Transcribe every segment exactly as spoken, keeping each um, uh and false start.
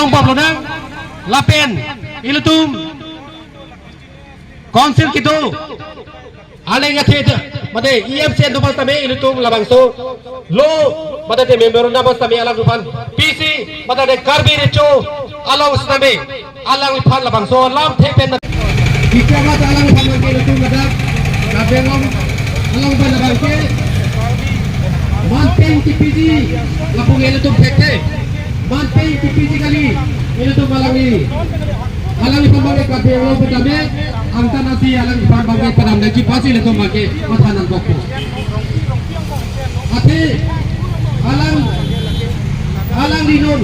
Pablo nang lapen ilitum council kedo aling athe mate E F C do bas tame ilitum labangso lo mate member na bas tame alangliphan P C mate Karbi Recho along tame alangliphan labangso lam the pen. Ikia mate alangliphan ke ilitum mate Karbi Anglong along pen labang ke manpeng T P G lapu ilitum thekthe. Manpeng T P G kali ilitum alangli. Alangliphan bang ke Karbi Anglong pen tame angtan asi alangliphan bang ke padam nangji pasi ilitum bang ke matha nangkokpo. Athe alang alangli non.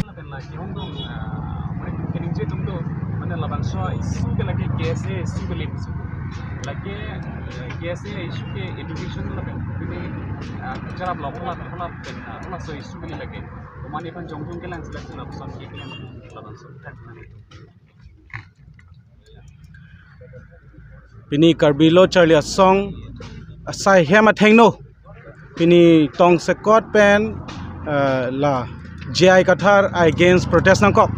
Lapen lake hongdong, ah, mane kaningje atum do, mane labangso issue ke lake K S A issue ke lim issue. Lake, eh, K S A issue ke education lapen, ini, ah, charap lo, ola, ola, pen, ah, ola so issue ke lake. Komane aphan jongjong kelang sila sila puson ke kelang labangso. Pini Karbi Lo Charli Asong asai hem athengno. Pini tongsekot pen, eh, la J I Kathar against protest nangkok.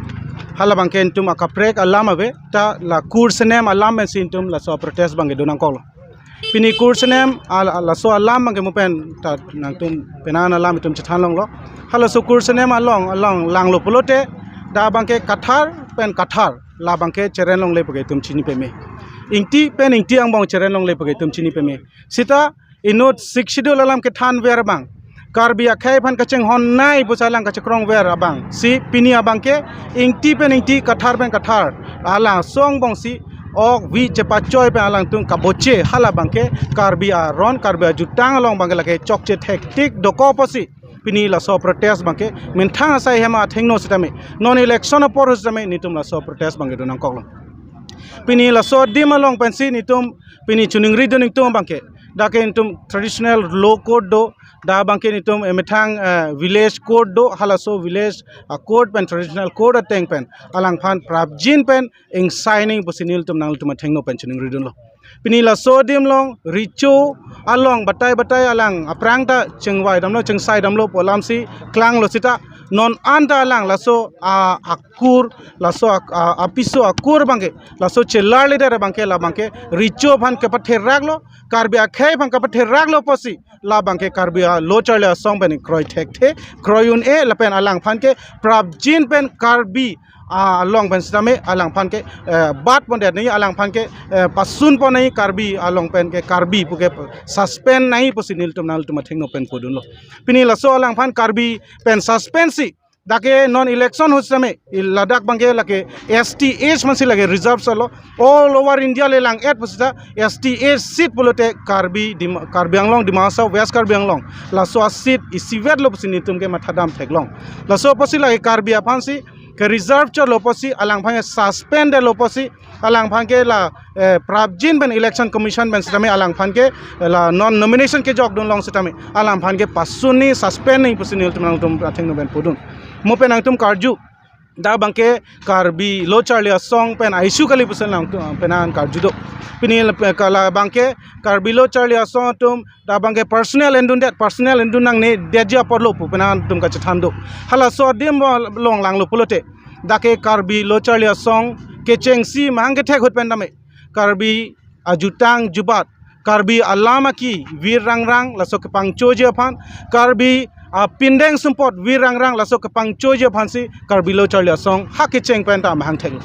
Hala bang ke itum akaprek alam ave ta la kur senem alam pensi itum laso protest bang ke do nangkoklo. Pini kur senem al-, laso alam bang ke mo pen ta nangtum penan alam itum chethan longlo. Halaso kur senem along along langlo pulote da bang ke Kathar pen Kathar la bang ke cheren longle pake itum chini peme. Ingti pen Ingti angbong cheren longle pake itum chini peme. Sita inut Sixth Schedule alam kethan ver abang, Karbi akhei aphan kachinghon nai pusi alang kachekrong ver abang si pini abang ke Ingti pen Ingti, Kathar pen Kathar alang asong angbong si ok vi chepachoi pen alangtum kaboche hala bang ke Karbi aron Karbi ajutang along bang ke lake chokche thektik dokok pusi pini laso protest bang ke menthang asai hem athengno sitame, non election apor sitame nitum laso protest bang ke do nangkoklo. Pini laso adim along pensi nitum pini choningri do nangtum bang ke, dak ke nitum traditional law code do, da bang ke nitum emethang, eh, village code do, halaso village, ah, code pen traditional code ateng pen alangphan prapjin pen ingsai nangji pusi nelitum nanglitum athengno pen choningri dunlo. Pini laso adim along Recho along batai batai alang aphrang ta chingvai damlo, chingsai damlo pu alam si klanglo sita non anta alang laso a akur, laso ak-, a, apiso akur bang ke, laso chelar leader bang ke, la bang ke Recho aphan kepatherak lo, Karbi akhei aphan kepatherak lo pusi la bang ke Karbi a Lo Charli Asong pen kroi thekthe, kroi un-e lapen alangphan ke prapjin pen Karbi, ah, along pen sitame alangphan ke, eh, bat pondet nangji, alangphan ke, eh, pasun pon nangji, Karbi along pen ke Karbi puke suspend nangji pusi nelitum nanglitum athengno pen pudunlo. Pini laso alangphan Karbi pen suspend si dak ke non election ahut sitame, i ladak bang ke lake S T H mansi lake reserve salo. All over India le lang-et pusita S T H seat pulote Karbi Dim-, Karbi Anglong, Dima Hasao, West Karbi Anglong, laso a seat isivet lo pusi nitum ke matha dam theklong. Laso pusi lake Karbi aphan si ke reserve cholo pusi alangphan ke suspend lo pusi alangphan ke la, eh, prapjin pen Election Commission pen sitame alangphan ke la non nomination kejok dunlong sitame alangphan ke pasun nangji, suspend nangji pusi nelitum nanglitum athengno pen pudun. Mo pen nangtum karju dak bang ke Karbi Lo Charli Asong pen a-issue kali pusi nangtum penan karju do. Pini le-, pe-, ka la bang ke Karbi Lo Charli Asong atum dak bang ke personal endundet, personal endun nangnedetji apor lo pu penan atum kachethan do. Halaso adim along langlo pulote dak ke Karbi Lo Charli Asong kechengsi mahang kethek ahut pen tame Karbi ajutang jubat, Karbi alam aki vir rangrang laso kepangchoji aphan, Karbi apindeng sumpot vir rangrang laso kepangchoji aphan si Karbi Lo Charli Asong ha kecheng pen ta mahang theklo.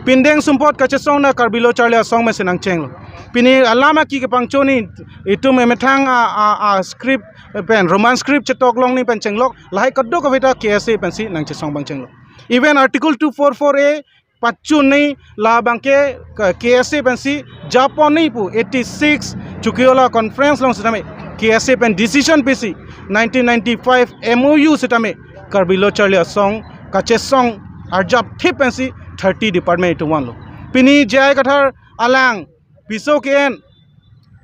Pindeng sumpot kachesong na Karbi Lo Charli Asong mesen nangchenglo. Pini alam aki kepangcho nangji, itum emethang a, a, a script pen, Roman script chetok long nangji pen chenglok, lahai kadokave ta K S A pensi nangchesong abang chenglo. Even Article two four four A pachun nangji la bang ke, ke K S A pensi japon nangji pu eighty-six Chokihola Conference along sitame K S A pen decision pisi nineteen ninety-five M O U sitame Karbi Lo Charli Asong kachesong arjap thip pensi thirty department itum vanlo. Pini J I Kathar alang piso ke-en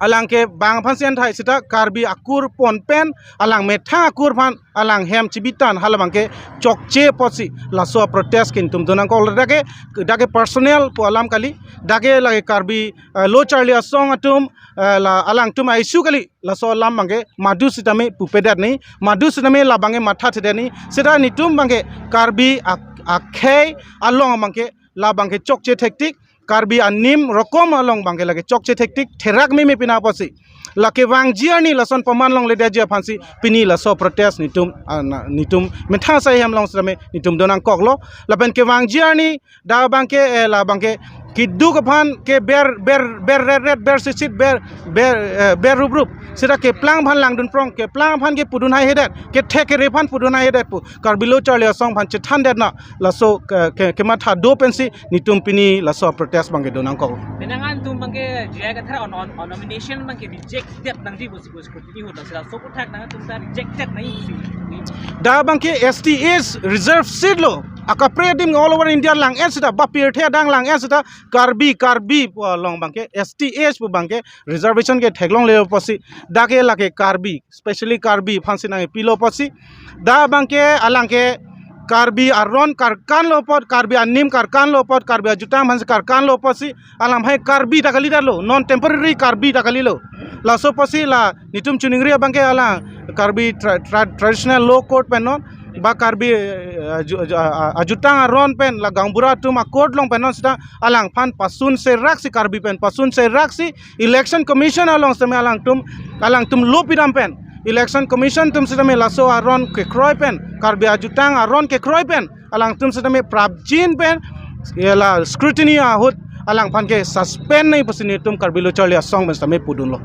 Alang ke bang aphan si an thai sita Karbi akur pon pen alang methang akur aphan alang hem chibitan hala abang ke chokche apotsi laso protest ke netum donangkok. Dak ke, dak ke personal pu alam kali, dak ke lake Karbi, eh, Lo Charli Asong atum, eh, la alangtum a-issue kali, laso alam abang ke madu sitame pupedet ni, madu sitame la abang ke matha thedet ni, sita netum abang ke Karbi ak-, akhei along abang ke la abang ke chokche thektik, Karbi anim rokom along abang ke lake chokche thektik, therak meme pina apotsi. Lake vangji arni lason paman longledetji aphansi pini laso protest netum, ah, na, netum methang asai hem along sitame netum donangkoklo. Lapen kevangji arni dak abang ke, eh, la abang ke keduk aphan ke ber, ber, ber ret ret, ber sitsit, ber, ber, eh, ber rup rup. Sita keplang aphan langdun prong, keplang aphan ke pudun haihedet, kethek kere aphan pudun haihedet pu Karbi Lo Charli Asong aphan chethandet na laso ke, ke, kematha do pensi netum pini laso protest abang ke donangkok. Penang an netum abang ke J I Kathar on, on, on nomination abang ke reject det nangji pusi pusi scrutiny ahut, sita laso aphuthak nangtum ta reject det nangji pusi. Dak abang ke S T H reserve seat lo. Akaprek adim all over India lang-et sita, ba pirthe adang lang-et sita, Karbi, Karbi pu along abang ke S T H pu abang ke reservation ke theklongle apotsi, dak ke lake Karbi, specially Karbi aphansi nangpilo apotsi, dak abang ke alang ke Karbi aron karkanlo apot, Karbi anim karkanlo apot, Karbi ajutang aphansi karkanlo apotsi, alang hai Karbi ta kalidetlo, non temporary Karbi ta kalilo. Laso apotsi la netum choningri abang ke alang Karbi tra-, tra-, traditional law court pen non, ba Karbi, eh, aju-, aju-, a-, a-, ajutang aron pen, la gaonbura atum a-court along pen non sita alangphan pasun seraksi, Karbi pen pasun seraksi, Election Commission along sitame alangtum, alangtum lo pidam pen, Election Commission atum sitame laso aron kekroi pen, Karbi ajutang aron kekroi pen alangtum sitame prapjin pen, ya la scrutiny ahut alangphan ke suspend nangji pusi netum Karbi Lo Charli Asong pen sitame pudunlo.